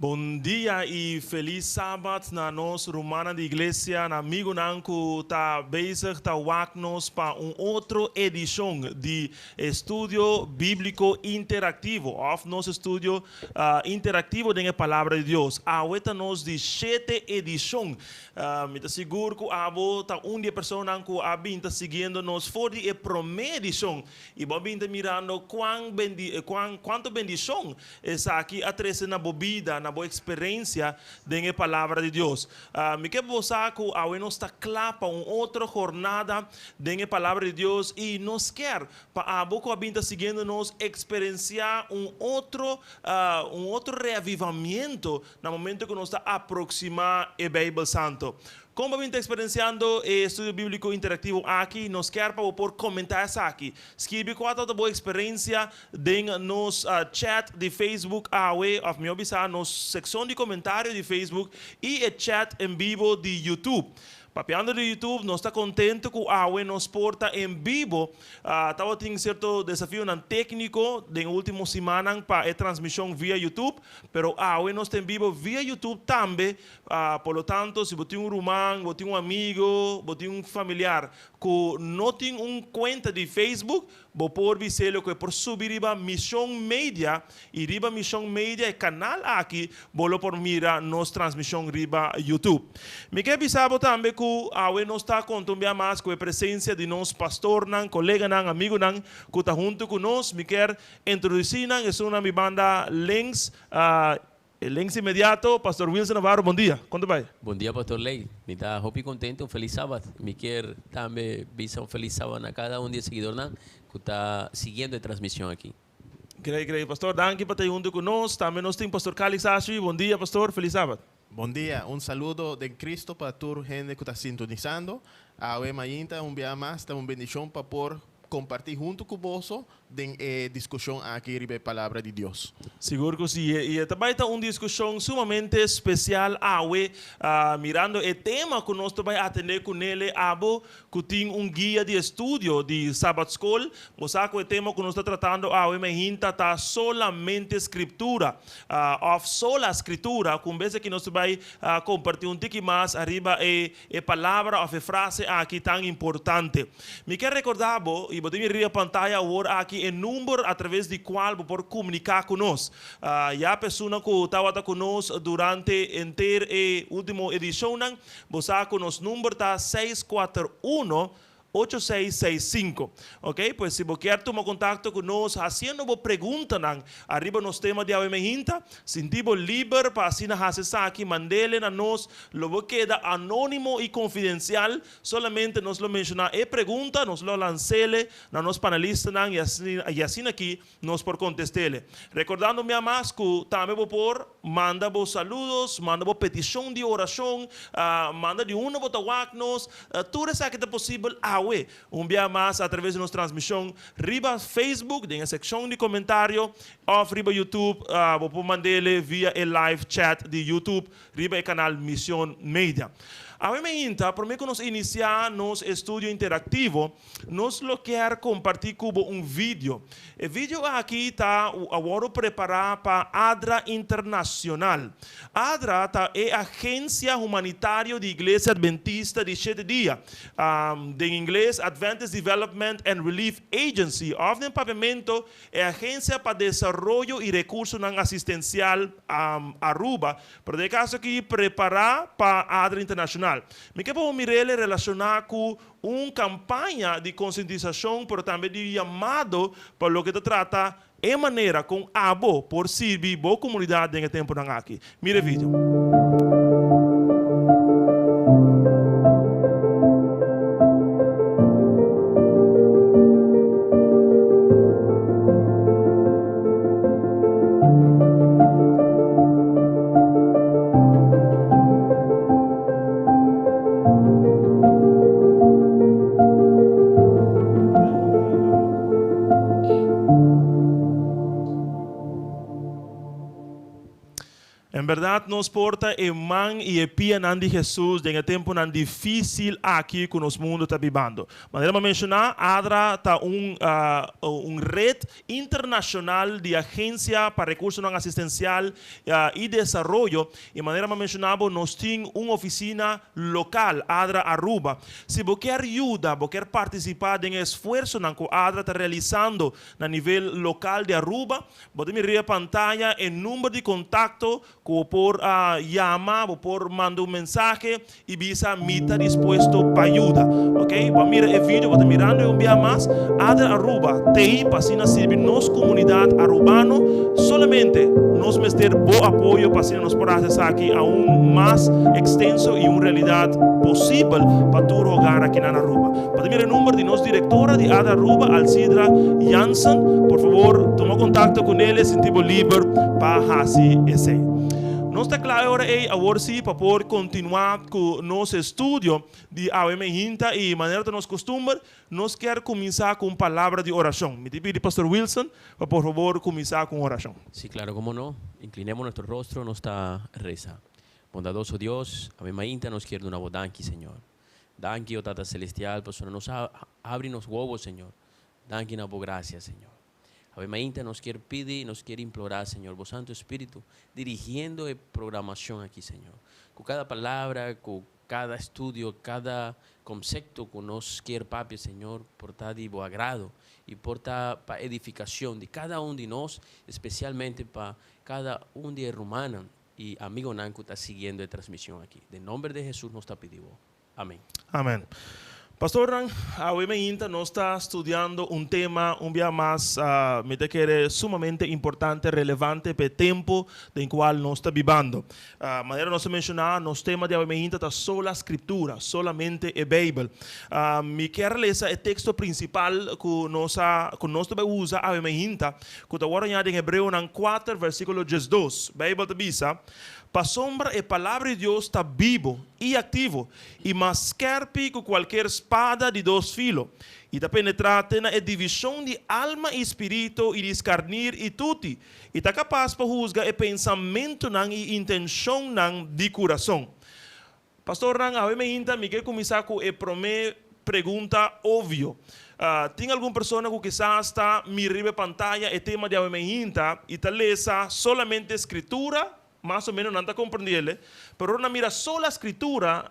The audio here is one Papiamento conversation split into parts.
Bon dia y feliz Sabat na nos rumannan di iglesia, na amigunan cu ta bezig ta wak nos pa un otro edicion di Estudio Biblico Interactivo of nos estudio interactivo den e Palabra di Dios. Awe ta nos di shete edicion. Mi ta sigur cu abo ta un di e personanan cu a bin ta siguiendo nos for di e prome edicion y bo a bin ta mirando cuan cuan cuanto bendicion Esaki a trese na bo bida, na bo eksperensia den e Palabra di Dios. Mi ke bo sa ku awe nos ta kla pa un otro jornada den e Palabra di Dios i nos kier pa abo ku a bin ta siguiendo nos eksperensiá un otro un otro reavivamiento na momento ku nos ta aproksimá e Beibel Santo. Kon bo a bin ta eksperensiando e estudio bíbliko interaktivo aki? Nos kier pa bo por komentá esaki. Skirbi kua tabata bo eksperensia Den nos chat di Facebook awe, of mihó bisa nos sekshon di komentario di Facebook i e chat en bibo di YouTube. Papiando di YouTube, nos ta kontentu ku awe nos por ta en bibo. Tabatin sierto desafionan tékniko den e último simannan pa e transmishon via YouTube, pero awe nos ta en bibo via YouTube tambe. Por lo tanto, si bo tin un ruman, bo tin un amigo, bo tin un familiar ku no tin un kuenta di Facebook, Bo por bis'é loke por subi riba Mision Media i riba Mision Media e kanal aki bo lo por mira nos transmishon riba YouTube. Mi ke bisa bo tambe ku awe nos ta konta un bia mas ku e presensia di nos pastornan, koleganan, amigunan ku ta huntu ku nos. Mi kier introdusí nan, esun na mi banda links. E links inmediato, Pastor Wilson Navarro, bon dia. Kon ta bai? Bon dia Pastor Ley. Mi ta hopi contento, un feliz Sabat. Mi kier tambe bisa un feliz Sabat na cada un di e seguidornan cu ta siguiendo e transmision aki. Grei, grei Pastor. Danki pa ta hunto cu nos. Tambe nos tin Pastor Calix Ashby. Bon dia Pastor, feliz Sabat. Bon dia, un saludo den Cristo pa tur hende cu ta sintonisando. Awe mainta un bia mas ta un bendicion pa por comparti hunto cu boso den e diskushon aki riba e Palabra di Dios? Sigur ku si, i e ta bai ta un diskushon sumamente spesial awe, mirando e tema ku nos ta bai atendé kunele. Abo ku tin un guia di estudio di Sabat Skol, bo sa ku e tema ku nos ta tratando awe mainta ta Solamente Skriptura òf Sola Skritura, ku un bes aki nos ta bai kompartí un tiki mas ariba e E palabra of e frase aki tan importante. Mi ke recorda bo, y bo tin mira riba pantaya awor aki e number a traves di cual bo por comunica cu nos. Ya persona cu tawata cu nos durante henter e ultimo edicionnan, bo sa cu nos number ta 641 8665. Ok, pues si bo kier tuma contacto cu nos haciendo bo preguntanan ariba nos tema di awe mehinta, sinti bo liber pa asina haci esaki, mandele na nos, lo bo keda anonimo y confidencial, solamente nos lo menciona e pregunta, nos lo lancele na nos panelistanan y asina y asina aki Nos por contestele. Recordando mi amas cu tambe bo por manda bo saludos, manda bo peticion di oracion, manda di unda bo ta wak nos. Tur esaki ta posibel awe, un bia mas a traves di nos transmision riba Facebook den e seccion di comentario of riba YouTube. Bo por mandele via e live chat di YouTube riba e canal Mision Media. Awe meinta, prome cu nos inicia nos estudio interactivo, Nos lo kier comparti cu bo un video. E video aki ta a wordo prepara pa ADRA Internacional. ADRA ta e agencia humanitario di Iglesia Adventista di Shete Dia, den ingles Adventist Development and Relief Agency of den papiamento e Agencia pa Desaroyo y Recursonan Asistencial Aruba, pero den e caso aki prepara pa ADRA Internacional. Mi ke pa bo mir'el relaciona cu Un kampaña di konsientisashon pero tambe di yamado pa loke ta trata e manera kon abo por sirbi bo komunidat den e tempunan aki. Mira e video. En berdat nos por ta e man i e pianan di Hesus den e tempunan difísil aki ku nos mundu ta bibando. Manera mi a menshoná, ADRA ta un un ret internashonal di agensia pa rekursonan asistensial i desaroyo i manera mi a menshoná bo nos tin un ofisina lokal, ADRA Aruba. Si bo kier yuda, bo kier partisipá den e esfuersonan ku ADRA ta realisando na nivel lokal di Aruba, Bo ta mira riba e pantaya e number di kontakto ku bo por yama, bo por manda un mensahe i bisa mi ta dispuesto pa yuda. Ok, bo a mira e video, bo ta mirando e un bia mas. ADRA Aruba t'ei pa asina sirbi nos komunidat arubano. Solamente nos mester bo apoyo pa asina nos por hasi esaki aun mas ekstenso i un realidat posibel pa tur hogar akinan na Aruba. Bo ta mira e number di nos direktora di ADRA Aruba, Alcidra Jansen. Por favor, tuma kontakto ku nel e sinti bo liber pa hasi esei. Nos ta kla e ora ei awor sí pa por kontinuá ku nos estudio di awe meinta i manera ta nos kustumber, nos kier kuminsá ku un palabra di orashon. Mi ta pidi Pastor Wilson pa por fabor kuminsá ku un orashon. Sí, claro, como no. Inclinemos nuestro rostro, nos ta reza. Bondadoso Dios, awe mainta nos kier duna bo danki, Señor. Danki, o Tata Celestial, pasobra nos a habri nos wowo, Señor. Danki na bo gracia, Señor. Awe mainta nos kier pidi y nos kier implora, Señor, bo Santo Espíritu dirigiendo e programacion aki, Señor. Cu cada palabra, cu cada estudio, cada concepto cu nos kier papia, Señor, por ta di bo agrado y por ta pa edificacion di cada un di nos, especialmente pa cada un di e rumannan y amigonan cu ta siguiendo e transmision aki. Den nomber de Jesus nos ta pidi bo. Amen. Amen. Pastornan, awe mainta nos ta studiando un tema un bia mas mi ta kere sumamente importante, relevante pa e tempo den cual nos ta bibando. Manera nos a menciona, nos tema di awe mainta ta sola scriptura, solamente e Bijbel. Mi kier lesa e texto principal cu nos a cu nos ta bay usa awe mainta, cu ta worde haña den Hebreonan kuater versiculo 12. Bijbel ta bisa, Pasobra e Palabra di Dios ta bibo i aktivo, i mas skèrpi ku kualker spada di dos filo, i ta penetrá te na e divishon di alma i spiritu i di skarnir i tuti, i ta kapas pa husga e pensamentunan i intenshonnan di kurason. Pastornan, awe meinta mi ke kuminsá ku e promé pregunta obvio. Tin algun persona ku kisas ta mira riba e pantaya e tema di awe meinta i ta lesa solamente Skritura? Mas o menos nan ta komprendiel, pero ora nan mira sola Skritura,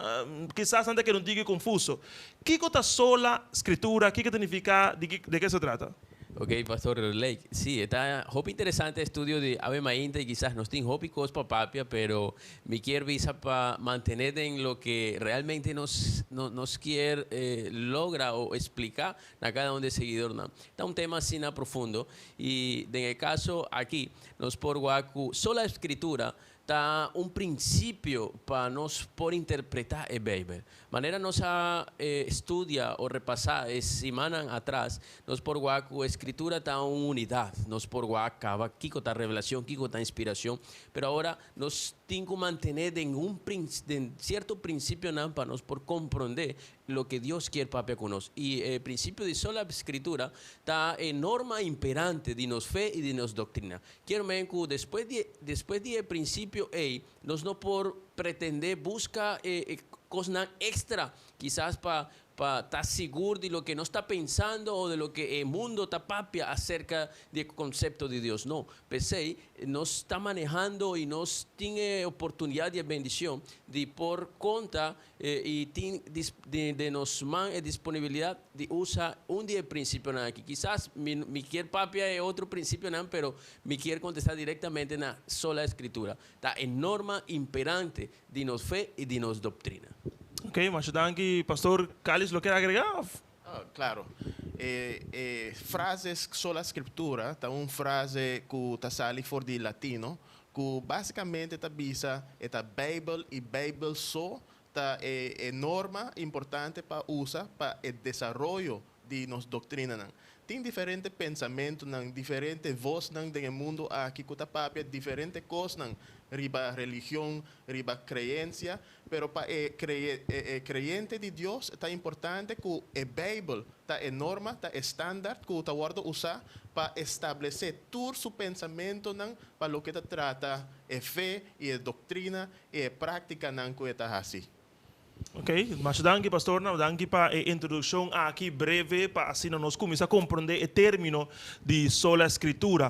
kisas nan ta keda un tiki konfuso. Kiko ta sola Skritura? Kiko ta nifiká? Di de ke se trata? Ok, Pastor Lake. Sí, e ta hopi interesante e estudio di awe mainta y kisas nos tin hopi cos pa papia, pero mi kier bisa pa mantene den loke realmente nos nos kier logra o explica na cada un di e seguidornan. Ta un tema asina profundo y den e caso aki nos por wak cu sola Escritura ta un principio pa nos por interpreta e Bijbel. Manera nos a studia o repasa e simannan atras, nos por wak cu e Scritura ta un unidad. Nos por wak caba kico ta revelacion, kico ta inspiracion, pero awor nos tin cu mantene den un den cierto principionan pa nos por compronde loke Dios kier papia cu nos. Y e principio di sola Scritura ta e norma imperante di nos fe y di nos doctrina. Kier men cu despues di despues di e principio ey nos no por pretende busca e e cosnan extra kisas pa pa ta sigur di loke nos ta pensando o di loke e mundo ta papia acerca di e concepto di Dios. No, p'esey nos ta manehando y nos tin e oportunidad di e bendicion di por conta I tin den nos man e disponibilidad di usa un di e principionan aki. Kisas mi mi kier papia e otro principionan, pero mi kier contesta directamente na sola Escritura. Ta e norma imperante di nos fe i di nos doctrina. Ok, masha danki. Pastor Calis lo kier agrega of? Ah, claro. E e frase sola scriptura ta un frase cu ta sali for di latino, Ku básikamente ta bisa e ta Beibel i Beibel so ta e e norma importante pa usa pa e desaroyo di nos doktrinanan. Tin diferente pensamentonan, diferente voznan den mundo aki ku ta papia diferente kosnan riba religion, riba creencia, pero pa e creyente di Dios ta importante ku e Bijbel ta e norma, ta e standard ku ta wordo usa pa establesé tur su pensamentonan pa loke ta trata e fe i e doktrina i e práktikanan ku e ta hasi. Ok, masha danki, pastor. Nou, danki pa e introdukshon aki breve pa asina nos kuminsá komprondé e término di sola scritura.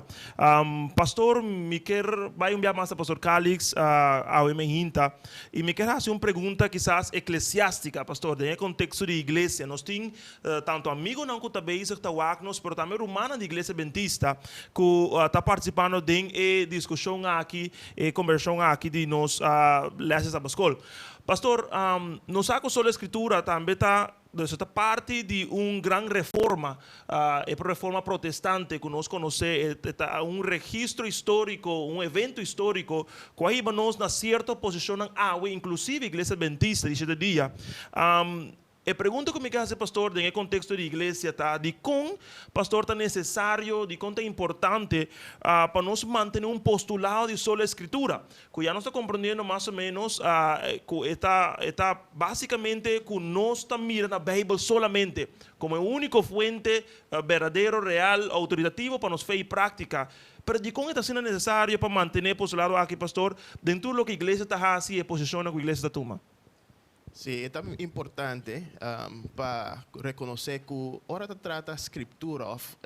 Pastor, mi ke bai un bia mas pastor Calix awe mainta i mi ke hasi un pregunta kisas eklesiástika, pastor, den e konteksto di iglesia. Nos tin tantu amigunan ku ta bezig ta wak nos, pero tambe rumannan di iglesia adventista ku ta partisipando den e diskushon aki, e kombersashon aki di nos les di Sabbatschool. Pastor, nos sa ku sola scritura tambe ta, dus ta parti di un gran reforma, e reforma protestante ku nos konosé, e ta un registro históriko, un evento históriko ku a hiba nos na sierto posishonnan awe, inklusive Iglesia Adventista di shete dia. E pregunta ku mi ke hasi, pastor, den e konteksto di iglesia ta dikon, pastor, ta nesesario, dikon ta importante pa nos mantené un postulado di sola escritura, ku ya nos ta komprondiendo mas o ménos ku e ta básikamente ku nos ta mira na Beibel solamente komo e úniko fuente berdadero, real, outoritativo pa nos fe i práktika. Pero dikon e ta asina nesesario pa mantené e postulado aki, pastor, den tur loke iglesia ta hasi i e posishonnan ku iglesia ta tuma? Sí, ta importante pa rekonosé ku ora ta trata skritura òf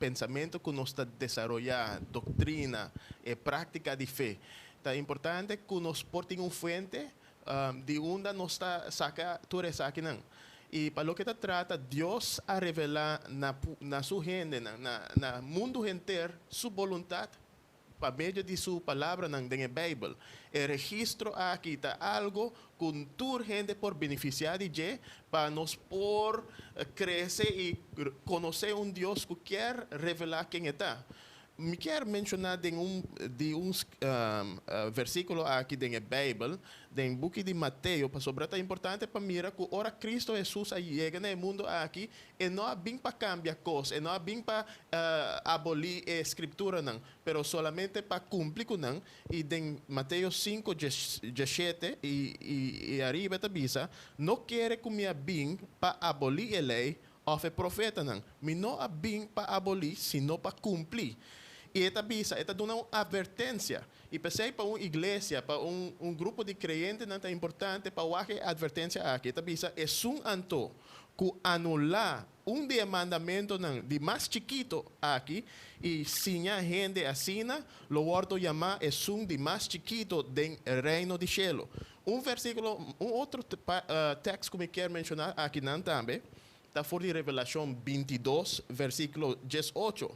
pensamentu ku nos ta desaroyá, doktrina, e práktika di fe, ta importante ku nos por tin un fuente di unda nos ta saka tur esakinan. I pa loke ta trata, Dios a revelá na su hendenan, na mundu henter, su boluntat pa medio di su palabranan den Bijbel. E registro aki ta algu ku tur hende por benefisiá di dje pa nos por krese i konosé un Dios ku ke revelá ken e ta. Mi ke menshoná di un versíkulo aki den Bijbel, den buki di Mateo, pasobra ta importante pa mira ku ora Kristo Hesus a yega na mundu aki, e no a bin pa kambia kos, e no a bin pa abolí e skripturanan, pero solamente pa kumpli ku nan. I den Mateo 5, 17 i ariba ta bisa: "No kere ku mi a bin pa abolí e lei òf e profetanan. Mi no a bin pa abolí, sino pa kumpli." I e ta bisa, e ta duna un atvertensia. I p'esei pa un iglesia, pa un grupo di kreyentenan ta importante pa e atvertensia aki. E ta bisa: "Esun anto ku anulá un di e mandamentunan di mas chikitu aki i siña hende asina, lo wòrdu yamá esun di mas chikitu den reino di shelu." Un versíkulo, un otro teksto ku mi ke menshoná aki nan tambe, ta for di Revelashon 22, versíkulo 18.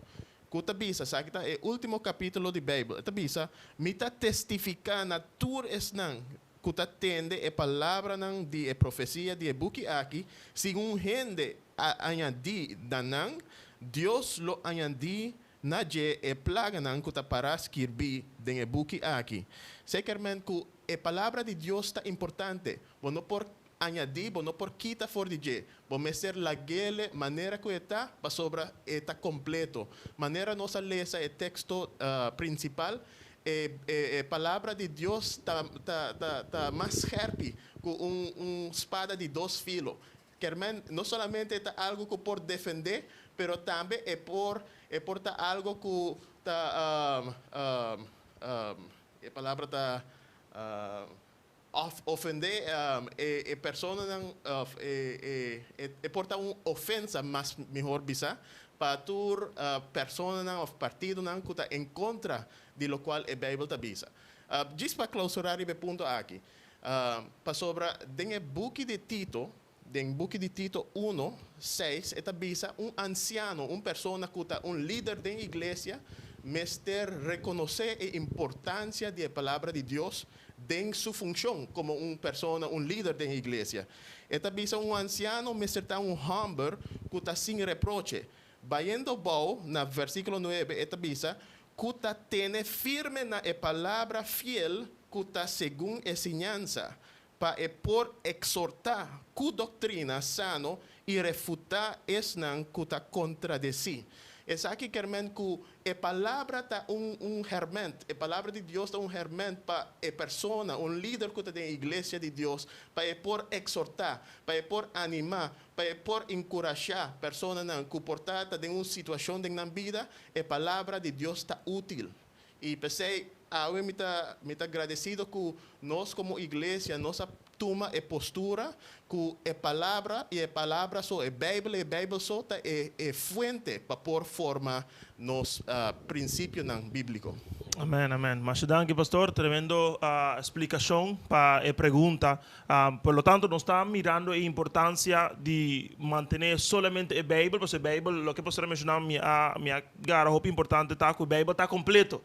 Ku ta bisa, esaki ta e último kapítulo di Beibel. Ta bisa: "Mi ta testifiká na tur esnan ku ta tende e palabranan di e profesia di e buki aki: si un hende añadí na nan, Dios lo añadí na dje e plaganan ku ta pará skirbí den e buki aki." Zekermente ku e palabra di Dios ta importante. Bo no por añadí, bo no por kita for di dje. Bo mester lag'é manera ku e ta, pasobra e ta kompleto. Manera nos a lesa e teksto prinsipal, e palabra di Dios ta mas skèrpi ku un spada di dos filo. Ke men, no solamente ta algu ku por defendé, pero tambe e por ta algu ku ta e palabra ta ofendé e personanan òf e por ta un ofensa, mas mihó bisa, pa tur personanan òf partidonan ku ta en kontra di lokual e Bijbel ta bisa. Djis pa klousurá e punto aki. Pasobra den e buki di Tito, den buki di Tito 1, 6, e ta bisa un ansiano, un persona ku ta un lider di iglesia, mester rekonosé e importansia di e palabra di Dios den su funshon komo un persona, un lider di iglesia. E ta bisa un ansiano mester ta un hòmber ku ta sin reproche. Bayendo bou, na versíkulo 9, e ta bisa, ku ta tene firme na e palabra fiel ku ta segun enseñansa. Pa e por ekshortá ku doktrina sano i refutá esnan ku ta kontradesí. Esaki ke men ku e palabra ta un hèrmènt, e palabra di Dios ta un hèrmènt pa e persona, un lider ku ta den iglesia di Dios, pa e por ekshortá, pa e por animá, pa e por enkurashá personanan ku por ta den un situashon den nan bida, e palabra di Dios ta útil. I p'esei, awe mi ta gradesido ku nos komo iglesia, nos a tuma e postura ku e palabra i e palabra so, e Beibel i e Beibel so ta e fuente pa por forma nos prinsipionan bíbliko. Amèn, amèn. Masha danki, pastor. Tremendo splikashon pa e pregunta. Por lo tanto, nos ta mirando e importansia di mantené solamente e Beibel, pasobra e Beibel, loke pastor a menshoná, mi a gara hopi importante ta ku e Beibel ta kompleto.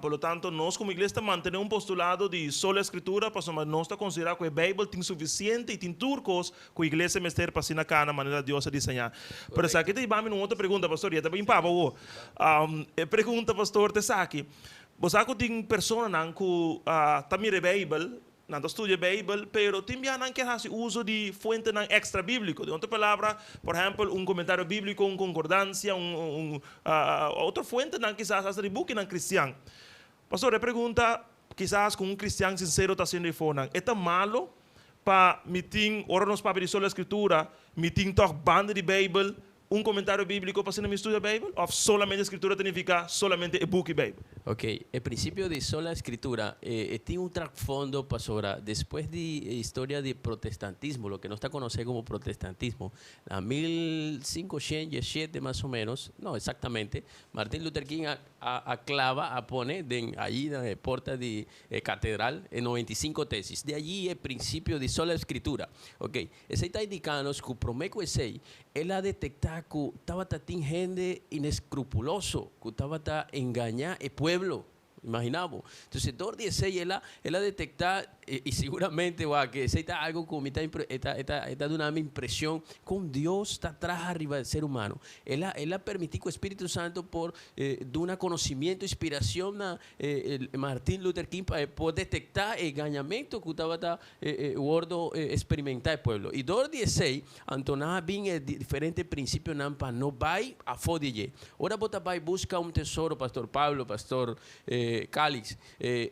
Por lo tanto, nos komo iglesia ta mantené un postulado di sola Skritura, pasobra nos ta konsiderá ku e Beibel tin sufisiente i tin tur kos ku e iglesia mester pa asina kana manera Dios a diseñá. Pero aki ta un otro pregunta, pastor, ya ta bin pa bo. E pregunta, pastor, ta esaki. Bo sa ku tin personanan ku ta mira Beibel, nan ta studia Beibel, pero tin nan ke hasi uso di fuentenan extra bíbliko. Den otro palabra, por ehèmpel, un komentario bíbliko, un konkordansia, un otro fuentenan kisas hasta di bukinan kristian. Pastor, e pregunta kisas ku un kristian sinsero ta hasiendo eifonan. E ta malo pa mi tin, ora nos papia di sola Skritura, mi tin toch banda di Beibel, un komentario bíbliko pa asina mi studia Beibel? Òf solamente Skritura ta nifiká solamente e buki Beibel? Ok, e prinsipio di sola Skritura tin un trasfondo pasobra despues di historia di protestantismo, loke nos ta konosé komo protestantismo, na 1507 mas o ménos, no eksaktamente, Martin Luther King a klava, a pone den, ei na porta di katedral, e 95 tesis. Di ei e prinsipio di sola Skritura. Ok, esei ta indikando ku promé ku esei, el a detektá ku tabata tin hende ineskrupuloso, ku tabata engañá e pueblo. Imaginá bo. Entonses, dor di esei, el a detektá, i siguramente, wak, ku esei ta algu ku mi ta, ta duna un impreshon ku Dios ta tras ariba di ser humano. El a permití ku Spiritu Santu por duna konosementu, inspirashon na Martin Luther King pa por detektá e engañamentu ku tabata wòrdu eksperimentá e pueblo. I dor di esei, anto nan a bin diferente prinsipionan pa no bai afó di dje. Ora bo ta bai buska un tesoro, Pastor Pablo, Pastor Calix,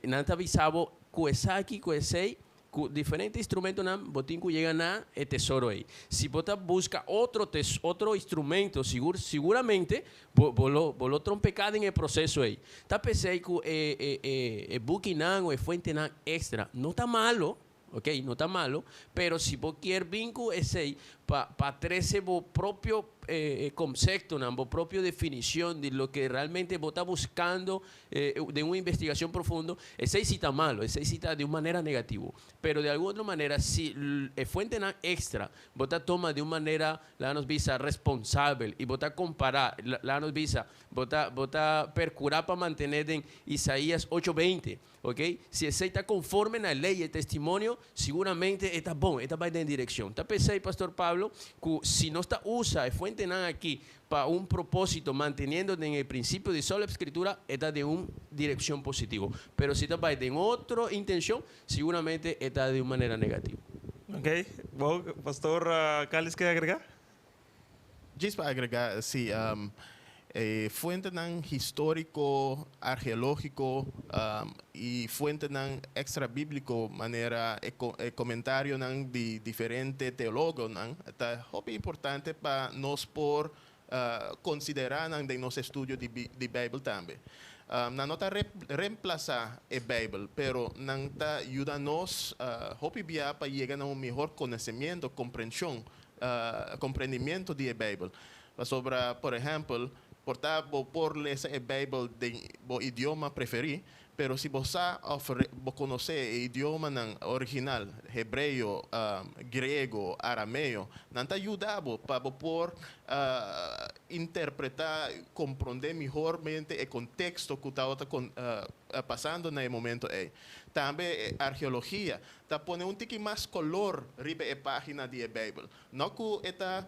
nan ta bisa bo ku esaki, ku esei, ku diferente instrumentonan, bo tin ku yega na e tesoro ei. Si bo ta buska otro instrumento, siguramente bo lo trompeká den e proseso ei. Ta p'esei ku e bukinan òf e fuentenan extra no ta malo, ok, no ta malo, pero si bo ke bin ku esei pa trese bo propio konseptonan, bo propio definishon di loke realmente bo ta buskando di un investigashon profundo, esei sí ta malo, esei sí ta di un manera negativo. Pero di algun otro manera, si e fuentenan extra, bo ta tuma di un manera, laga nos bisa, responsabel, i bo ta kompará, laga nos bisa, bo ta perkurá pa mantené den Isaías 8:20, ok? Si esei ta konforme na lei i testimonio, siguramente ta bon, ta bai den direkshon. Ta p'esei, Pastor Pablo, ku si nos ta usa e fuentenan aki pa un propósito, manteniendo e prinsipio di sola Skritura, ta den un direkshon positivo. Pero si ta bai den otro intenshon, siguramente ta di un manera negativo. Ok, bon, Pastor Calix, ke agregá? Djis pa agregá, sí, fuentenan históriko, arkeológiko i fuentenan extra bíbliko, manera e komentarionan di diferente teólogonan, ta hopi importante pa nos por konsiderá den nos estudio di Beibel tambe. Nan no ta remplasá e Beibel, pero nan ta yuda nos hopi bia pa yega na un mihó konosementu, komprenshon, komprendimentu di Beibel. Pasobra, por ehèmpel, por ta bo por lesa e Beibel den bo idioma preferí, pero si bo sa bo konosé e idiomanan original, hebreo, griego, arameo, nan ta yuda bo pa bo por interpretá, komprondé mihormente e konteksto ku ta pasando na e momento ei. Tambe arkeologia ta pone un tiki mas koló riba e página di Beibel. No ku e ta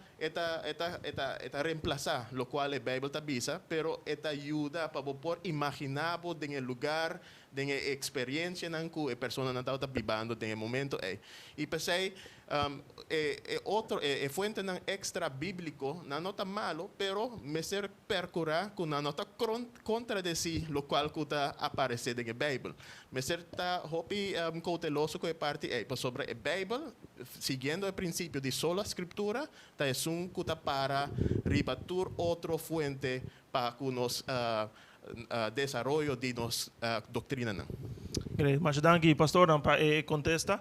remplasá lokual e Beibel ta bisa, pero e ta yuda pa por imaginá den e lugá, den e eksperensianan ku e personanan tabata bibando den e momento ei. I p'esei e otro e fuentenan ekstra bíbliko nan no ta malu, pero mester perkurá ku nan no ta kontradesí lokual ku ta aparesé den Beibel. Mester ta hopi kouteloso ku e parti ei, pasobra e Beibel, siguiendo e prinsipio di sola scriptura, ta esun ku ta para riba tur otro fuente pa ku nos desaroyo di nos doktrinanan. Great. Masha danki, pastor, pa e kontesta.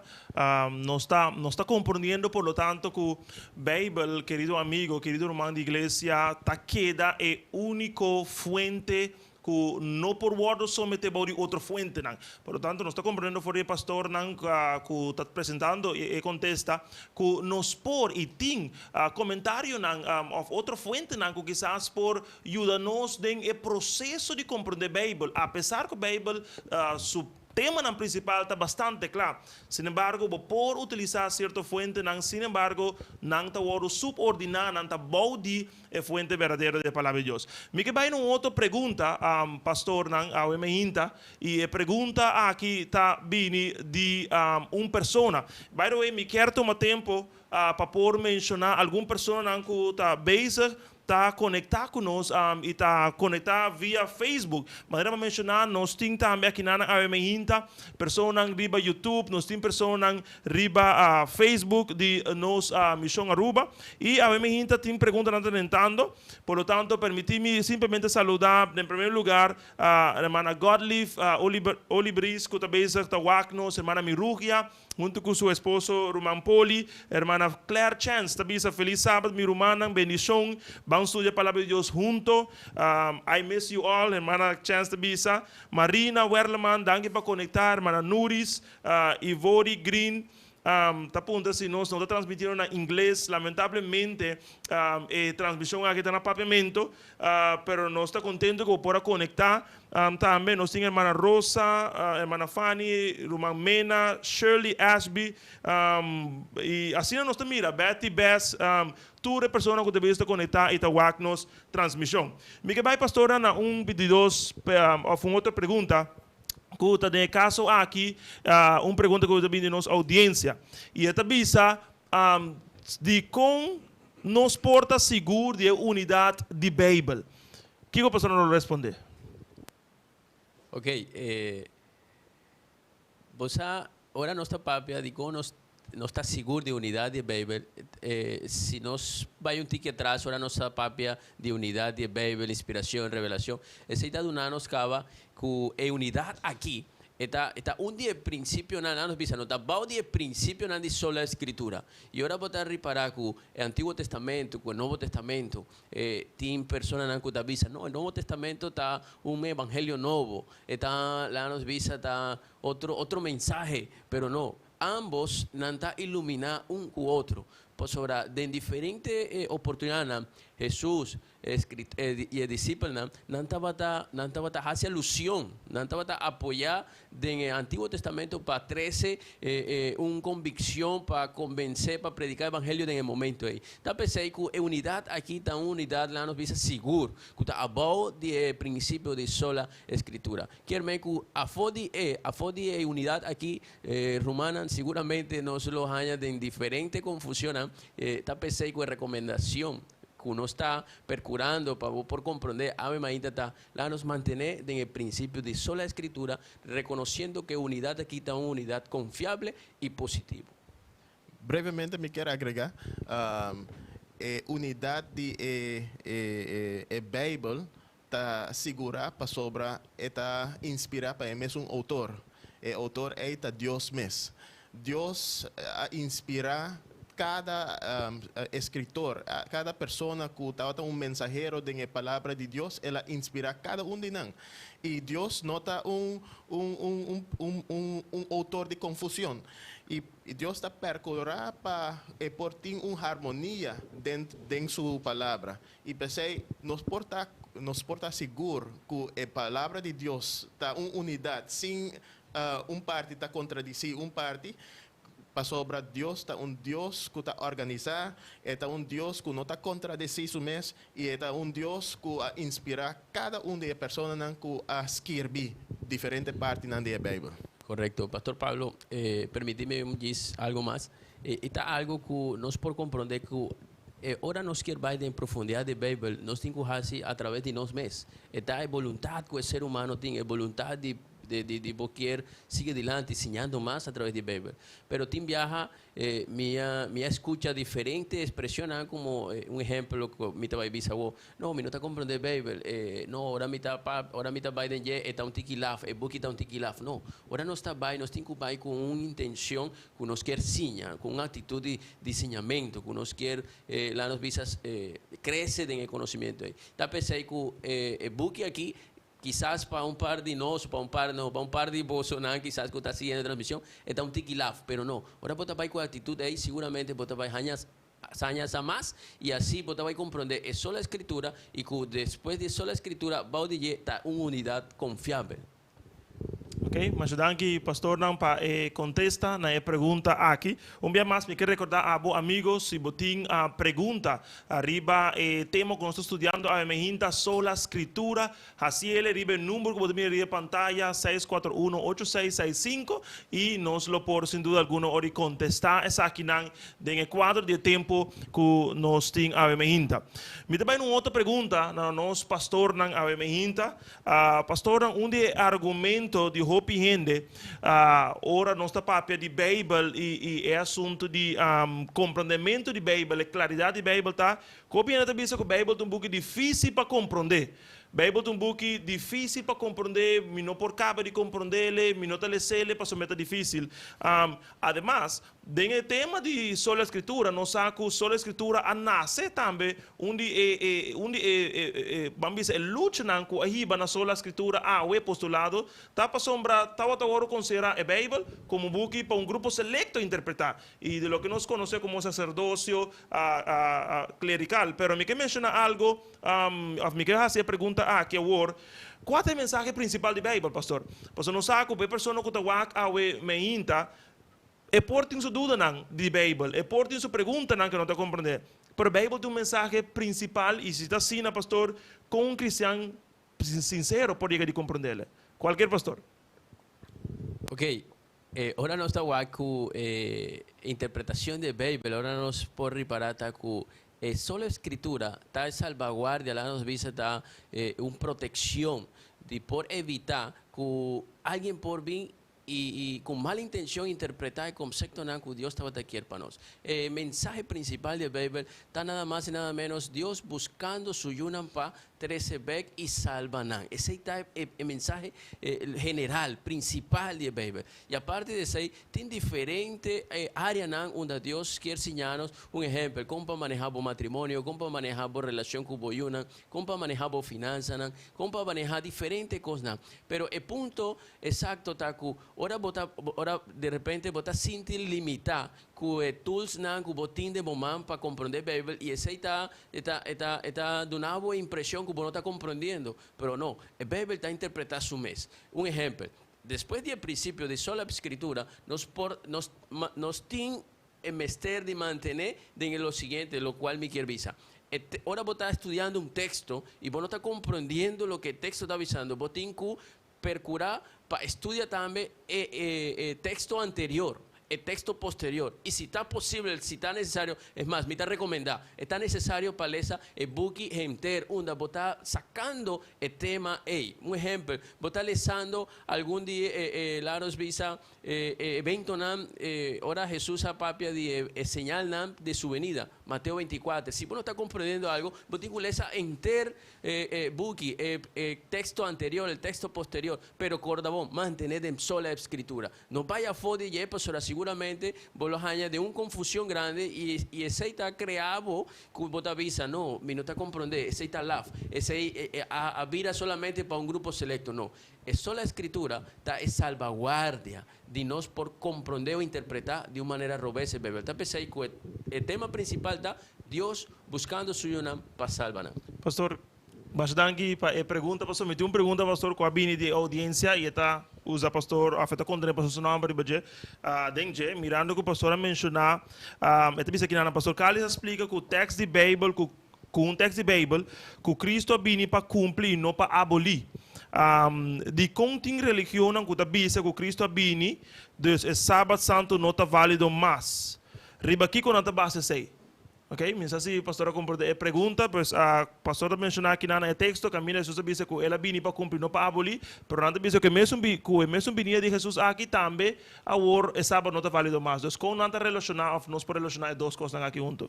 Nos ta komprendiendo, por lo tanto, ku Beibel, kerido amigu, kerido ruman di iglesia, ta keda e úniko fuente ku no por wòrdu someté pa otro fuentenan. Por lo tanto, nos ta komprendiendo for di pastornan ku ta presentando e kontesta ku nos por i tin komentarionan òf otro fuentenan ku kisas por yuda nos den e proseso di komprondé Beibel, apesar ku Beibel su temanan prinsipal ta bastante kla. Sin embargo, bo por utilisá sierto fuentenan, sin embargo, nan ta wòrdu supordiná, nan ta bou di e fuente berdadero di palabra di Dios. Mi ke bai un otro pregunta, pastornan, awe mainta, i e pregunta aki ta bini di un persona. By the way, mi ke tuma tempu pa por menshoná algun persona ku ta bezig ta konektá ku nos i ta konektá via Facebook. Manera mi a menshoná, nos tin tambe aki na awe mainta, personanan riba YouTube, nos tin personanan riba Facebook di nos Mishon Aruba. I awe mainta tin preguntanan drentando. Por lo tanto, permití mi simplemente saludá, na promé lugá, ruman Godlief Olibris, ku ta bezig ta wak nos, ruman Mirugia, huntu ku su esposo ruman Poli, ruman Claire Chance, ta bisa felis sabat, mi rumannan, bendishon, ban studia palabra di Dios huntu. I miss you all, ruman Chance ta bisa. Marina Werleman, danki pa konektá, ruman Nuris, Ivori Green, ta puntra si nos no ta transmitiendo na ingles. Lamentablemente, e transmishon aki ta na papiamentu, pero nos ta kontentu ku por konektá. Tambe nos tin ruman Rosa, ruman Fanny, ruman Mena, Shirley Ashby, i asina nos mira, Betty Bess, tur persona ku ta konektá i ta wak nos transmishon. Mi ke bai, pastor, na un pedido òf un otro pregunta ku ta den kaso aki, un pregunta ku ta di nos oudiensia. I ta bisa di kon nos por ta sigur di unidat di Beibel. Kiko pastor ta respondé? Ok, bo, ora nos ta papia di kon nos ta sigur di unidat di Beibel, si nos bai un tiki atras, ora nos ta papia di unidat di Beibel, inspirashon, revelashon, esei ta duna nos kaba ku e unidat aki ta un di e prinsipionan, nos bisa, no ta bou di e prinsipionan di sola scritura. I ora bo ta ripará ku e Antiguo Testamento, ku e Nobo Testamento, tin personanan ku ta bisa, no, e Nobo Testamento ta un evangelio nobo, ta, laga nos bisa, ta otro mensahe, pero no, ambos nan ta iluminá un ku otro. Pasobra, den diferente oportunidatnan, Jesus i e disipelnan nan tabata hasi alushon, nan tabata apoyá den Antiguo Testamento pa trese un konvikshon, pa konvensé, pa prediká evangelio den e momento ei. Ta p'esei ku e unidat aki ta un unidat, laga nos bisa, sigur, ku ta abou di e prinsipio di sola scritura. Ke men ku afó di e unidat aki, rumannan, seguramente nos lo haña den diferente konfushon, ta p'esei ku e rekomendashon ku nos ta perkurando pa por komprondé awe mainta ta laga nos mantené den e prinsipio di sola scritura, rekonosiendo ku e unidat aki ta un unidat konfiabel i positivo. Brevemente mi ke agregá unidat di e Beibel ta sigurá pasobra e ta inspirá pa e mesun outor. E outor ta Dios mes. Dios a inspirá kada eskritor, kada persona ku tabata un mensahero di palabra di Dios, el a inspirá kada un di nan. I Dios no ta un outor di konfushon. I Dios ta perkurá pa por tin un harmonia den su palabra. I p'esei nos por ta Nos por ta sigur ku e Palabra di Dios ta un unidat sin un parti ta kontradisí un parti, pasobra Dios ta un Dios ku ta organisá, e ta un Dios ku no ta kontradesí su mes i e ta un Dios ku a inspirá kada un di e personanan ku a skirbi diferente partinan di e Beibel. Korekto. Pastor Pablo, permití mi un djis algu mas. E ta algu ku nos por komprondé ku ora nos kier bai den profundidat di Beibel, nos tin ku hasi a traves di nos mes. E ta e boluntat ku e ser humano tin, e boluntat di bo kier sigui dilanti siñando mas a traves di Beibel. Pero tin biaha mi a skucha diferente ekspreshonnan, komo un ehèmpel ku mi ta bai bisa awor: "No, mi no ta komprondé Beibel. No, ora mi ta bai den dje, e ta un tiki laf, e buki ta un tiki laf." No, ora nos ta bai, nos tin ku bai ku un intenshon ku nos kier siña, ku un aktitut di siñamentu, ku nos kier laga nos bisa krese den e konosementu ei. Ta p'esei ku e buki aki, kisas pa un par di nos, pa un par no, pa un par di bosonan kisas ku ta siguiendo e transmishon, e ta un tiki laf, pero no. Ora bo ta bai ku e aktitut ei, siguramente bo ta bai haña saña sa mas i asi bo ta bai komprondé e sola Skritura i ku despues di e sola Skritura bou di dje ta un unidat konfiabel. Ok, masha danki, pastornan, pa e kontesta na e pregunta aki. Un bia mas mi ke rekordá abo, amigo, si bo tin pregunta riba e tema ku nos ta studiando awe mainta, Sola Scritura, hasiel riba e number ku bo ta mira riba e pantaya, 641 8665, i nos lo por sin duda alguno ori kontestá esakinan den e kuadro di e tempu ku nos tin awe mainta. Mi ta bai na un otro pregunta na nos pastornan awe mainta. Pastornan, un di e argumento di hopi hende ora nos ta papia di Beibel i e asuntu di komprondementu di Beibel, e klaridat di Beibel, ta ku hopi hende ta bisa ku Beibel ta un buki difísil pa komprondé. Beibel ta un buki difísil pa komprondé, mi no por kaba di komprondé, mi no ta les'é pasobra ta difísil. Ademas, den e tema di Sola Scritura, nos sa ku Sola Scritura a nase tambe un di e, ban bisa, e luchanan ku a hiba na Sola Scritura awe postulado, ta pasobra tabata wòrdu konsiderá e Beibel komo buki pa un grupo selekto interpretá i di loke nos konosé komo saserdosio klerikal. Pero mi ke menshoná algu, òf mi ke hasi e pregunta aki awor: kua ta e mensahe prinsipal di Beibel, pastor? Pasobra nos sa ku e persona ku ta wak awe mainta, e por tin su dudanan di Beibel, e por tin su preguntanan ku no ta komprondé. Pero Beibel tin un mensahe prinsipal i si ta asina, pastor, kon un kristian sinsero por yega di komprondé? Kualke pastor. Ok, ora nos ta wak ku interpretashon di Beibel, ora nos por ripará ta ku Sola Scritura ta salvaguardia, laga nos bisa, ta un protekshon di por evitá ku algu por bin i ku mal intenshon interpretá e konseptonan ku Dios tabata kier pa nos. E mensahe prinsipal di Beibel ta nada mas i nada ménos Dios buskando su yunan pa trese bèk i salba nan. Esei ta e mensahe general, prinsipal di Beibel. I aparte di esei, tin diferente áreanan unda Dios ke siña nos. Un ehèmpel, kon pa manehá bo matrimonio, kon pa manehá bo relashon ku bo yunan, kon pa manehá bo finansanan, kon pa manehá diferente kosnan. Pero e punto eksakto ta ku ora bo ta, ora di repente bo ta sinti limitá ku e tools nan ku bo tin den bo man pa komprondé Beibel i esei ta duna bo impreshon ku bo no ta komprondiendo. Pero no, e Beibel ta interpretá su mes. Un ehèmpel, despues di e prinsipio di Sola Scritura, nos tin e mester di mantené den lo siguiente, lokual mi ke bisa. Ora bo ta studiando un teksto i bo no ta komprondiendo loke e teksto ta bisando, bo tin ku perkurá pa studia tambe e teksto anterior, e teksto posterior. I si ta posibel, si ta nesesario, es mas, mi ta rekomendá, ta nesesario pa lesa e buki henter, unda bo ta sakando e tema ei. Un ehèmpel, bo ta lesando algun di laga nos bisa, eventonan, ora Hesus a papia di e señalnan di su venida, Mateo 24. Si bo no ta komprondiendo algu, bo tin ku lesa henter buki, teksto anterior, e teksto posterior. Pero korda bon, mantené den Sola Scritura. No bai afó di dje, pasobra siguramente bo lo haña den un konfushon grandi i esei ta krea bo ku bo ta bisa: "No, mi no ta komprondé, esei ta laf, esei a bira solamente pa un grupo selekto." No, e Sola Scritura ta e salvaguardia di nos por komprondé òf interpretá di un manera robes e Beibel. Ta p'esei ku e tema prinsipal ta Dios buskando su yunan pa salba nan. Pastor, Masha danki pa e pregunta, pastor. Mi tin un pregunta, pastor, ku a bini di e oudiensia i e ta usa pastor òf e ta kontené pastor su nòmber riba dje. Den dje, mirando ku pastor a menshoná, e ta bisa kina nan pastor Carlis a splika ku tèks di Beibel ku ku un tèks di Beibel ku Kristu a bini pa kumpli i no pa abolí. Dikon tin religionnan ku ta bisa ku Kristu a bini, dus e Sabat Santu no ta válido mas? Riba kiko nan ta basa esei? Ok, mi sa si pastor a komprende e pregunta, pues pastor ta menshoná akinan na e teksto kaminda Hesus a bisa ku el a bini pa kumpli no pa abolí, pero nan ta bisa ku e mesun ku e mesun binia di Hesus aki tambe awor e sabat no ta válido mas. Dus kon nan ta relashoná òf nos por relashoná e dos kosnan aki huntu?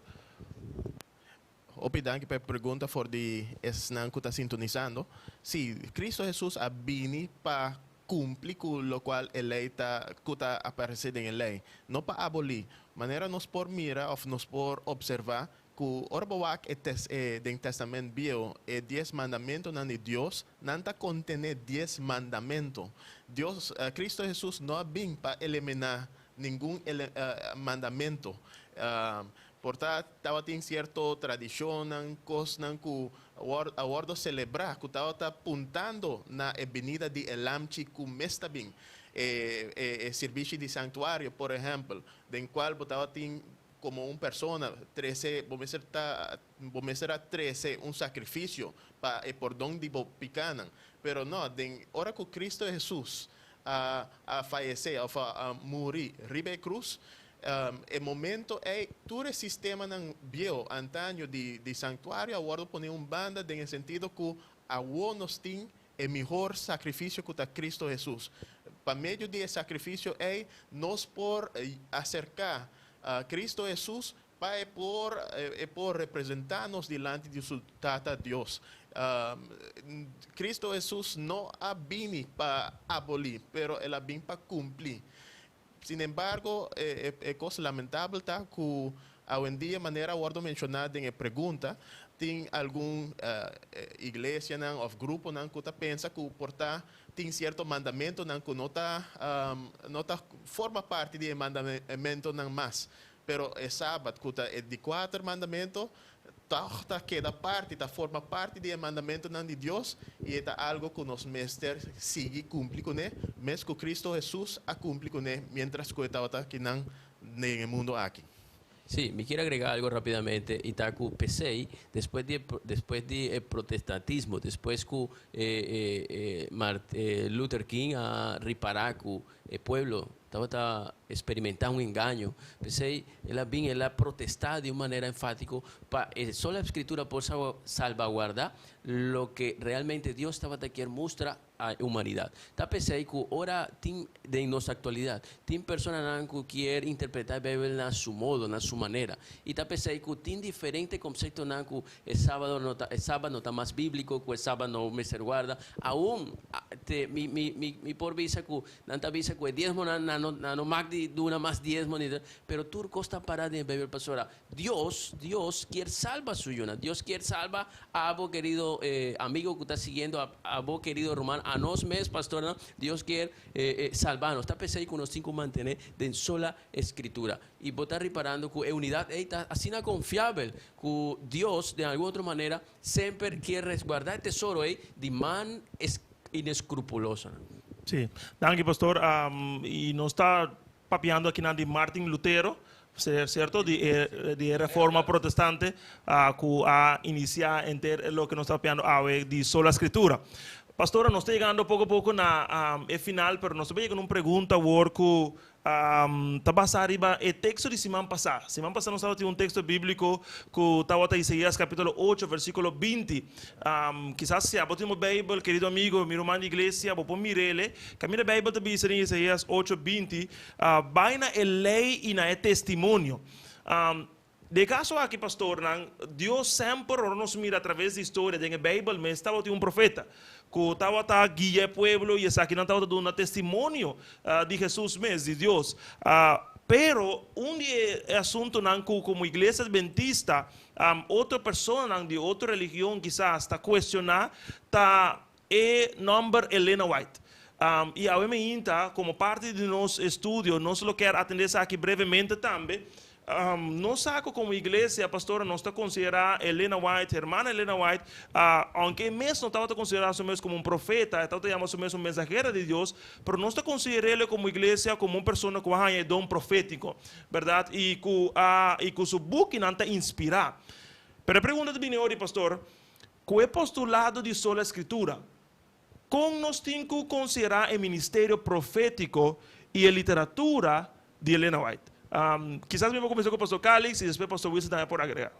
Hopi danki pa e pregunta for di esnan ku ta sintonisando. Sí, Kristu Hesus a bini pa kumpli ku lokual e lei ta ku ta aparesé den e lei, no pa abolí. Manera nos por mira òf nos por opservá ku ora bo wak e tes e den Tèstamènt Bieu e dies mandamentunan di Dios, nan ta kontené dies mandamentu. Dios, Kristu Hesus no a bin pa eliminá ningun ele mandamentu. Por ta tabatin sierto tradishonnan, kosnan ku a wòrdu selebrá ku tabata puntando na e binida di e Lamchi ku mes ta bin. E e sirbishi di sanktuario, por ehèmpel, den kual bo tabatin komo un persona trese, bo mester ta, bo mester a trese un sakrifisio pa e pordon di bo pikánan. Pero no, den ora ku Kristu Hesus a a fayesé òf a muri riba e krus, E momento ei tur e sistemanan bieu, antaño di di sanktuario a wòrdu pone un banda den e sentido ku awor nos tin e mihor sakrifisio ku ta Kristu Hesus. Pa medio di e sakrifisio ei nos por aserká Kristu Hesus pa e por e por representá nos dilanti di su Tata Dios. Kristu Hesus no a bini pa abolí, pero el a bin pa kumpli. Sin embargo, e kos lamentabel ta ku awendia, manera a wòrdu menshoná den e pregunta, tin algun iglesianan òf gruponan ku ta pensa ku por ta tin sierto mandamentunan ku no ta no ta forma parti di e mandamentunan mas. Pero e Sabat, ku ta e di kuater mandamentu, Tòg ta keda parti, ta forma parti di e mandamentunan di Dios i e ta algu ku nos mester sigui kumpli kuné, mes ku Kristu Hesus a kumpli kuné miéntras ku e tabata akinan den e mundu aki. Sí, mi kier agregá algo rápidamente i ta ku p'esei, despues di e despues di e protestantismo, despues ku e e e e Luther King a ripará ku e pueblo tabata experimentá un engaño. P'esei el a bin, el a protestá di un manera enfático pa e sola Escritura por salvaguardá loke realmente Dios tabata kier mustra a e humanidad. Ta p'esei cu ora tin den nos actualidad tin personanan cu kier interpretá e Bijbel na su modo, na su manera. Y ta p'esei cu tin diferente conceptonan cu E sábado no ta, e sabat no ta mas bíbliko ku e sabat no mester warda. Aun te mi mi mi mi por bisa ku nan ta bisa ku e diesmonan nan no nan no mak di duna mas diesmo ni pero tur kos ta pará den e Beibel pasobra Dios Dios kier salba su yunan. Dios kier salba abo kerido amigo ku ta siguiendo abo kerido ruman anos mes pastornan Dios kier salba nos. Ta p'esei ku nos tin ku mantené den sola Escritura. I bo ta riparando ku e unidat ei ta asina konfiabel ku Dios, den algun otro manera, semper kier resguardá e tesoro ei di man inescrupulosonan. Sí. Danki, pastor. I nos ta papiando akinan di Martin Lutero, sierto? Di e di e Reforma Protestante ku a inisiá henter loke nos ta papiando awe di Sola Scritura. Pastora, nos ta yegando poko poko na e final, pero nos ta bai yega na un pregunta awor ku Ta basá riba e teksto di siman pasá. Siman pasá nos tabata tin un teksto bíbliko ku tabata Isaías kapítulo ocho versíkulo 20. Kisas si abo tin bo Beibel, kerido amigo, mi ruman di iglesia, bo por mir'el. Kaminda Beibel ta bisa den Isaías ocho 20, Bai na e lei i na e testimonio. Den e kaso aki, pastornan, Dios semper, ora nos mira atraves di historia den e Beibel mes, tabatin un profeta ku tabata guia e pueblo i esakinan tabata duna testimonio di Hesus mes, di Dios. Pero un di e asuntunan ku komo Iglesia Adventista, otro personanan di otro religion kisas ta kuestioná ta e nòmber Elena White. I awe meinta, komo parti di nos estudio, nos lo kier atendé esaki brevemente tambe. Nos sa ku komo iglesia, pastora, nos ta konsiderá Elena White, hermana Elena White, aunke e mes no tabata konsiderá su mes komo un profeta, e tabata yama su mes un mensahera di Dios, pero nos ta konsider'é komo iglesia komo un persona ku a haña e don profétiko, bèrdat? I ku a i ku su bukinan ta inspirá. Pero e pregunta ta bini ori, pastor, ku e postulado di sola Escritura, kon nos tin ku konsiderá e ministerio profétiko i e literatura di Elena White? Kisas mi por kuminsá ku Pastor Calix i despues Pastor Wilson tambe por agregá.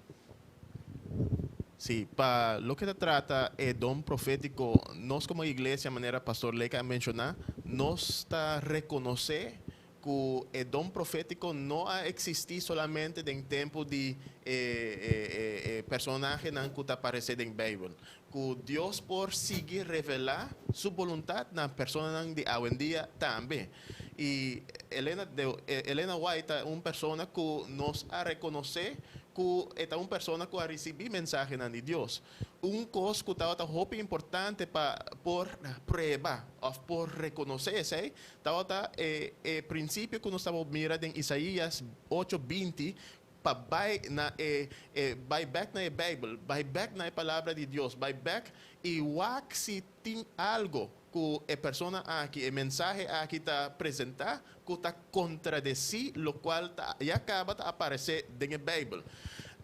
Sí, pa loke ta trata e don profétiko, nos komo iglesia, manera Pastor Leka a menshoná, nos ta rekonosé ku e don profétiko no a eksistí solamente den tempu di e e personahenan ku ta aparesé den Beibel. Ku Dios por sigui revelá su boluntat na personanan di awendia tambe. I Elena Elena White ta un persona ku nos a rekonosé ku e ta un persona ku a risibí mensahenan di Dios. Un kos ku tabata hopi importante pa por prueba òf por rekonosé esei Tabata e e prinsipio ku nos tabata mira den Isaías ocho 20 pa bai na e e bai bèk na e Beibel, bai bèk na e Palabra di Dios, bai bèk i wak si tin algo ku e persona aki, e mensahe aki ta presentá ku ta kontradesí lokual ta ya kaba ta aparesé den e Beibel.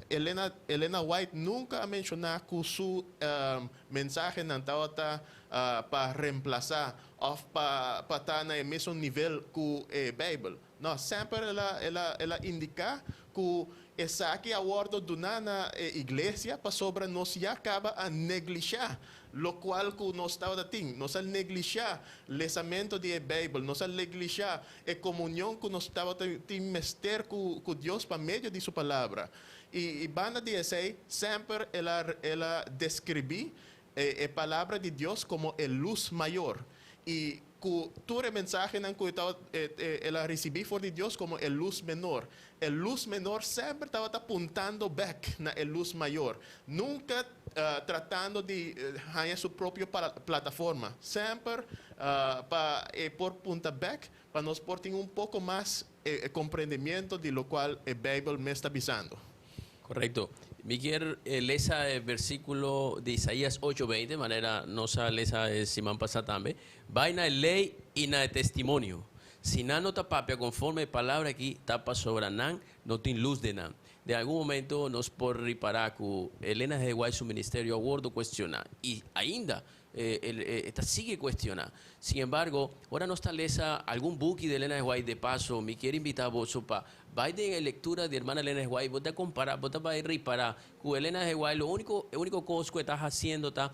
Elena Elena White nunka a menshoná ku su mensahenan tabata pa remplasá òf pa pa ta na e mesun nivel ku e Beibel. No, semper el a el a el a indiká ku esaki a wòrdu duná na e iglesia pasobra nos ya kaba a neglishá lokual ku nos tabata tin. Nos a neglishá lesamentu di e Beibel, nos a neglishá e komunion ku nos tabata tin mester ku ku Dios pa medio di su Palabra. I i banda di esei, semper el a el a deskribí e Palabra di Dios komo e lus mayor i ku tur e mensahenan ku e tabata el a risibí for di Dios komo e lus menor. E lus menor semper tabata puntando bèk na e lus mayor, nunka tratando di haña su propio plataforma, semper pa e por punta bèk pa nos por tin un poko mas e komprendimiento di lokual e Beibel mes ta bisando. Korekto. Mi kier lesa e versíkulo di Isaías ocho 20, manera nos a lesa e siman pasá tambe. Bai na e lei i na e testimonio. Si nan no ta papia konforme e palabra aki, ta pasobra nan no tin lus den nan. Den algun momento nos por ripará ku Elena G. White su ministerio a wordo kuestioná i ainda E ta sigui cuestiona. Sin embargo, ora nos ta lesa algun buki di Elena de White, de paso, mi kier invita boso pa bay den e lectura di hermana Elena de White, bo ta compara, bo ta bay ripara cu Elena de White lo unico, e unico cos cu e ta haciendo ta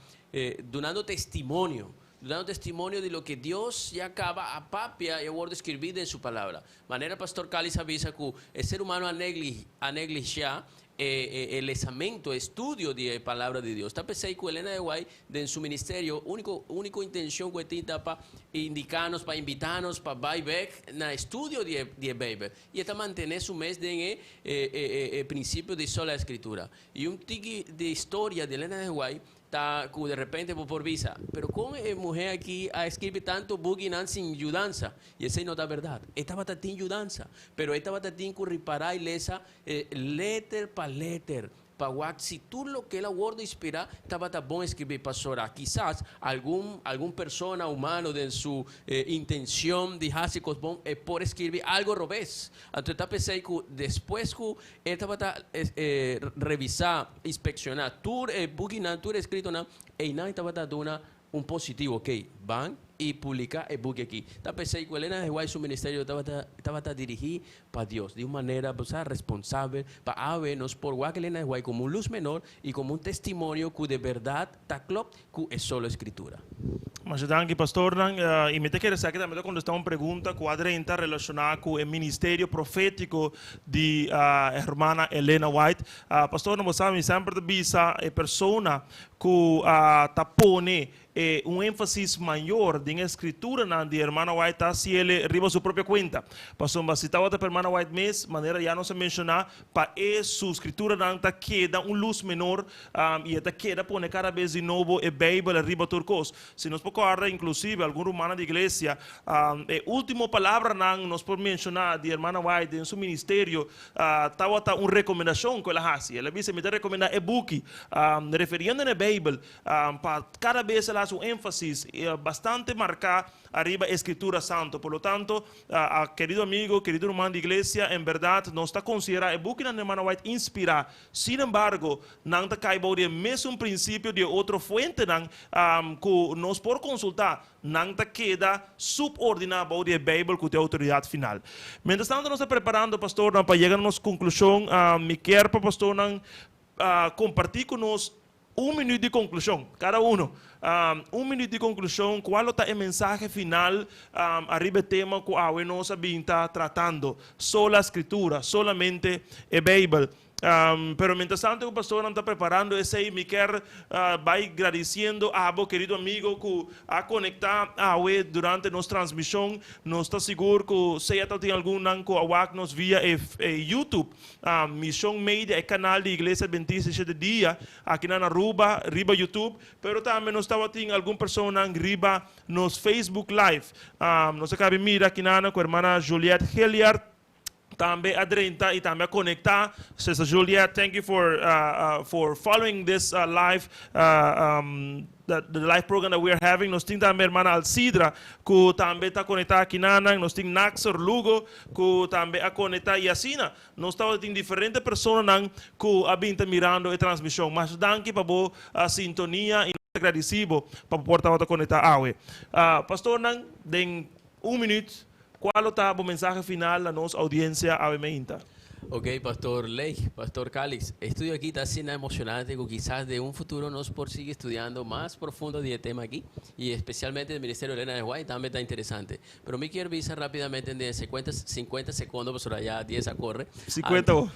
dunando testimonio, dunando testimonio di loke Dios ya caba a papia y a wordo escribi den su palabra. Manera Pastor Callis a bisa cu e ser humano a negli, a negligia E lesamento, e estudio di e Palabra di Dios. Ta p'esei ku Elena de White den su ministerio úniko úniko intencion ku e tin ta pa indiká nos, pa invitá nos pa bai bèk na estudio di e di e Beibel. I e ta mantené su mes den e e e e prinsipio di sola Escritura. I un tiki di historia di Elena de White Ta ku de repente bo por bisa, Pero kon e muhé aki a skirbi tantu bukinan sin yudansa? I esei no ta bèrdat. E tabata tin yudansa, pero e tabata tin ku ripará i lesa leter pa leter pa wak si tur loke el a wòrdu inspirá tabata bon skirbí. Pasobra kisas algun algun persona humano den su intencion di hasi kos bon e por skirbi algo robes. Anto e ta p'esei ku despues ku E tabata revisá, inspekshoná tur e bukinan, tur e eskritonan, einan e tabata duna un positivo, okey, ban i publiká e buki aki. Ta p'esei ku Elena de White su ministerio tabata tabata dirigí pa Dios di un manera, bo sa, responsabel, pa awe nos por wak Elena de White komo un lus menor i komo un testimonio ku de bèrdat ta klòp ku e solo Escritura. Masha danki pastornan. I mi ta kere sa ki tambe ta kontestá un pregunta ku a drenta relashoná ku e ministerio profétiko di hermana Elena White. Pastornan, bo sa mi semper ta bisa e persona ku ta pone e un énfasis mayor den. Den e Skrituranan di Hermana White ta hasi el riba su propio kuenta. Pasobra si tabata pa Hermana White mes, manera ya nos a menshoná, pa e su skrituranan ta keda un lus menor i e ta keda pone kada bes di nobo e Beibel riba tur kos. Si nos por kòrda, inklusive algun rumannan di iglesia, e último palabranan nos por menshoná di Hermana White den su ministerio tabata un rekomendashon ku el a hasi. El a bisa, Mi ta rekomendá e buki, referiendo na e Beibel, pa kada bes el a hasi un énfasis bastante marká ariba e Skritura Santu. Por lo tanto, kerido amigo, kerido ruman di iglesia, en bèrdat nos ta konsiderá e bukinan di Hermana White inspirá. Sin embargo, nan ta kai bou di e mesun prinsipio di e otro fuentenan ku nos por konsultá. Nan ta keda subordiná bou di e Beibel ku ta e outoridat final. Mientras tanto nos ta preparando pastornan pa yega na nos konklushon, mi kier pa pastornan kompartí ku nos un minuut di konklushon, kada uno. Un minuut di konklushon, kual lo ta e mensahe final ariba e tema ku awe nos a bin ta tratando, Sola Scritura, solamente e Beibel. Pero mientras tanto ku pastornan ta preparando esei, mi kier bai gradisiendo abo, kerido amigo, ku a konektá awe durante nos transmishon. Nos ta sigur ku sea ta tin algunnan ku a wak nos via e YouTube, Mishon Media, e kanal di Iglesia Adventista di Shete Dia, akinan na Aruba, riba YouTube. Pero tambe nos tabatin algun personanan riba nos Facebook Live. Nos a kabi mira akinan ku hermana Juliette Gilliard tambe a drenta y tambe a conecta. Sister Juliet, thank you for following this live the live program that we are having. Nos tin tambe hermana Alcidra cu tambe ta conecta aki nanan. Nos tin Naxer Lugo cu tambe a conecta y asina nos tabata tin diferente personanan cu a bin ta mirando e transmision. Masha danki pa bo sintonia y nos ta agradeci bo pa bo por tabata conecta awe. Pastornan, den un minuut, Cual lo ta bo mensahe final na nos audiencia awe meinta? Ok, Pastor Ley, Pastor Calix, e estudio aki ta asina emocionante cu kisas den un futuro nos por sigui estudiando mas profundo di e tema aki y especialmente di Ministerio Elena de White tambe ta interesante. Pero mi kier bisa rapidamente den e secuenta, cincuenta secondo pasobra ya dies a corre. Cincuenta bo.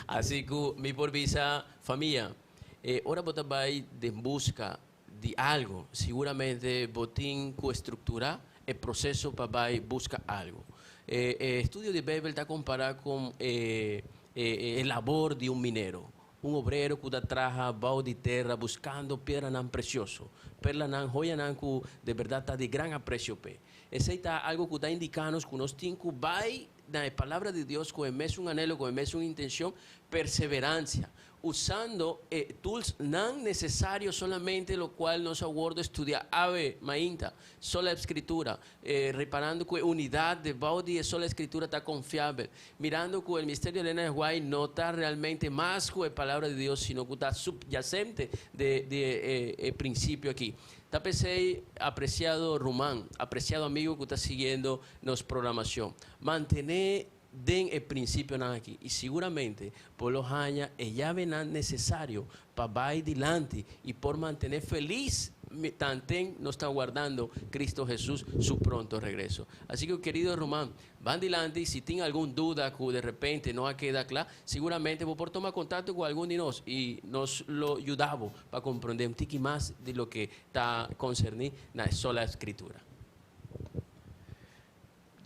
Asi cu mi por bisa famia, e ora bo ta bay den busca di algo, siguramente bo tin cu estructura e proceso pa bay busca algo. E e estudio di Bijbel ta compara con e e e labor di un minero, un obrero cu ta traha bao di terra buscando piedranan precioso, perlanan, joyanan cu de berdad ta di gran aprecio p'e. Esey ta algo cu ta indica nos cu nos tin cu bay na e Palabra di Dios cu e mesun anhelo, cu e mesun intencion, perseverancia, usando e tools nan necesario solamente locual nos a wordo estudia awe mainta, sola escritura, reparando cu e unidad debao di e sola escritura ta confiabel, mirando cu el misterio de Elena de White no ta realmente mas cu e Palabra di Dios sino cu ta subyacente de di e principio aki. Ta p'esey, apreciado ruman, apreciado amigo cu ta siguiendo nos programacion, mantene den e principionan aki y siguramente bo lo haña e yavenan necesario pa bay dilanti y por mantene feliz tanten nos ta wardando Cristo Jesus su pronto regreso. Así cu querido ruman, ban dilanti, si tin algun duda cu de repente no a keda cla, siguramente bo por toma contacto cu algun di nos y nos lo yuda bo pa comprende un tiki mas di loke ta concerni na e sola escritura.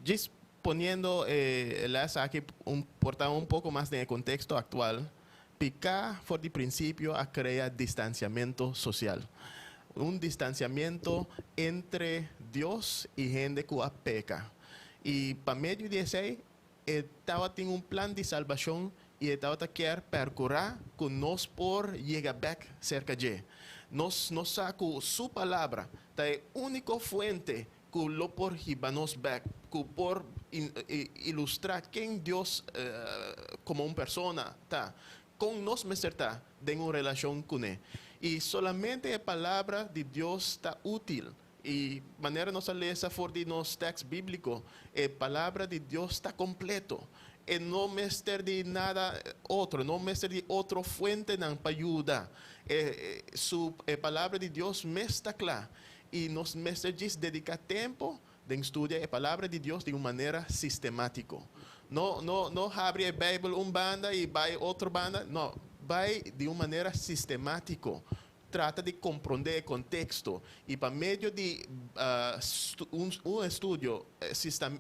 Djis poniendo e les aki un por ta un poko mas den e konteksto aktual, piká for di prinsipio a krea distansiamentu sosial. Un distansiamentu entre Dios i hende ku a peka. I pa medio di esei e tabatin un plan di salbashon i e tabata kier perkurá ku nos por yega bèk serka dje. Nos no sa ku su Palabra ta e úniko fuente ku lo por hiba nos bèk, ku por ilustrá ken Dios komo un persona ta, kon nos mester ta den un relashon kuné. I solamente e Palabra di Dios ta útil. I manera nos a lesa for di nos tèks bíbliko, e Palabra di Dios ta kompleto. E no mester di nada otro, no mester di otro fuentenan pa yuda. E su e Palabra di Dios mes ta kla. I nos mester djis dediká tempu den studia e Palabra di Dios di un manera sistemátiko. No, no, no habri e Beibel un banda i bai otro banda. No, bai di un manera sistemátiko. Trata di komprondé e konteksto i pa medio di un estudio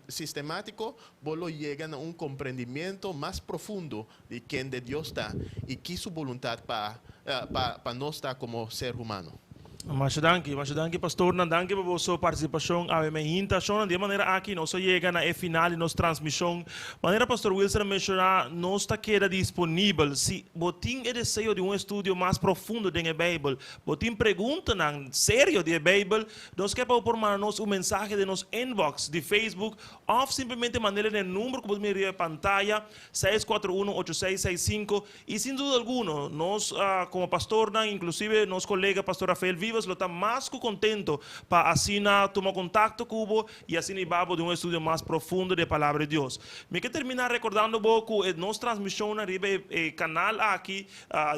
sistemátiko bo lo yega na un komprendimentu mas profundo di kende Dios ta i ki su boluntat pa pa nos ta komo ser humano. Masha danki, masha danki pastornan, danki pa boso partisipashon awe meinta. Shonnan, di e manera aki nos a yega na e final di nos transmishon. Manera Pastor Wilson a menshoná, nos ta keda disponibel si bo tin e deseo di un estudio mas profundo den e Beibel, bo tin preguntanan serio di e Beibel, nos ke pa bo por manda nos un mensahe den nos inbox di Facebook òf simplemente mand'el den e number ku bo ta mira riba e pantaya, 641 8665. I sin duda alguno, nos komo pastornan, inklusive nos kolega Pastor Rafael Vivas lo ta mas ku kontento pa asina tuma kontakto ku bo i asina hiba bo den un estudio mas profundo di e Palabra di Dios. Mi ke terminá rekordando bo ku e nos transmishonnan riba e kanal aki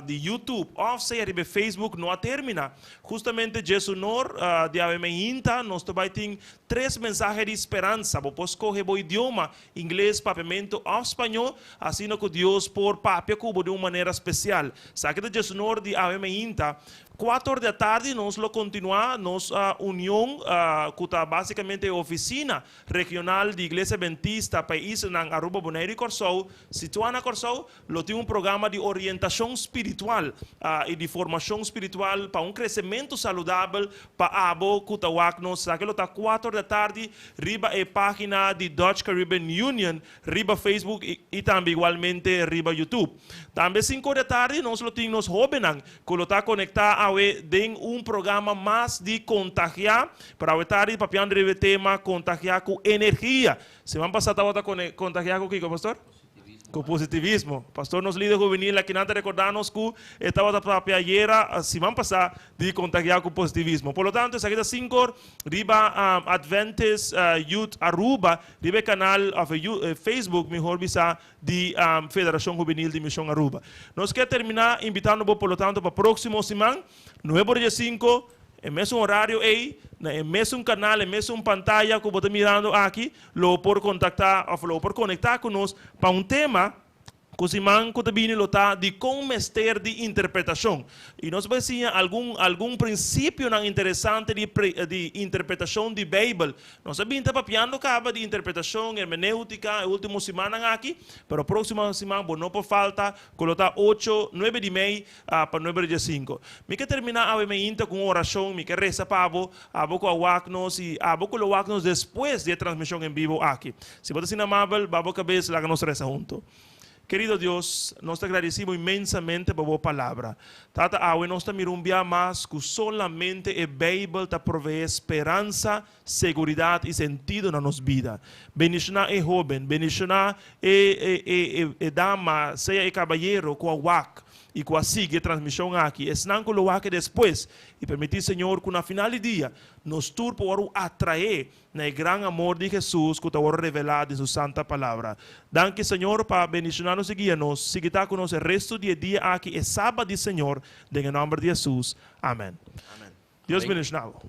di YouTube òf sea riba e Facebook no a terminá. Hustamente djesunor di awe meinta nos ta bai tin tres mensahe di speransa. Bo por skohe bo idioma Ingles, papiamentu òf spañó, asina ku Dios por papia ku bo di un manera spesial. Esaki ta djesnor di awe mainta. Kuator di atardi nos lo kontinuá nos union ku ta básikamente e ofisina regional di Iglesia Adventista pa e islanan Aruba, Boneiru i Kòrsou, situá na Kòrsou. Lo tin un programa di orientashon spiritual i di formashon spiritual pa un kresementu saludabel pa abo ku ta wak nos. Esaki lo ta kuator di atardi riba e página di Dutch Caribbean Union riba Facebook i tambe igualmente riba YouTube. Tambe sinku di atardi nos lo tin nos hóbennan ku lo ta konektá awe den un programa mas di Kontagiá, pero awe tardi papiando riba e tema Kontagiá ku Energia. Siman pasá tabata kontagiá ku kiko, pastor? Ku positivismo. Pastor nos lider hubenil akinan ta rekordá nos ku e tabata papia ayera, siman pasá, di kontagiá ku positivismo. Por lo tanto, esaki ta sinkor riba Adventist Youth Aruba, riba e kanal òf e Facebook mihor bisá di Federashon Hubenil di Mishon Aruba. Nos ke terminá invitando bo por lo tanto pa próksimo siman, nuebe ora diesinko, E mesun horario ei, na e mesun kanal, e mesun pantaya ku bo ta mirando aki, lo bo por kontaktá òf lo bo por konektá ku nos pa un tema ku siman ku ta bini lo ta Dikon Mester di Interpretashon. I nos bai siña algun algun prinsipionan interesante di di interpretashon di Beibel. Nos a bin ta papiando kaba di interpretashon, hermeneutika e ultimo simannan aki, pero próksimo siman bo no por falta ku lo ta ocho, nuebe di mei Pa nuebe di diesinko. Mi ke terminá awe meinta ku un orashon. Mi ke resa pa abo, abo ku a wak nos i abo ku lo wak nos despues di e transmishon en bibo aki. Si bo ta asina amabel, ba bo kabes laga nos resa huntu. Kerido Dios, nos ta gradisí bo inmensamente pa bo Palabra. Tata, awe nos ta mira un bia mas ku solamente e Beibel ta proveé speransa, seguridat i sentido na nos bida. Bendishoná e hóben, bendishoná e e dama, sea e kabayero ku a wak i ku a sigui e transmishon aki, esnan ku lo wak e despues, i permití, Señor, ku na final di dia nos tur por wòrdu atraé na e gran amor di Hesus ku ta wòrdu revelá den Su santa Palabra. Danki, Señor, pa bendishoná nos i guia nos. Sigui ta ku nos e restu di e dia aki, e Sabat di Señor, den e nòmber di Hesus. Amèn. Dios bendishoná bo.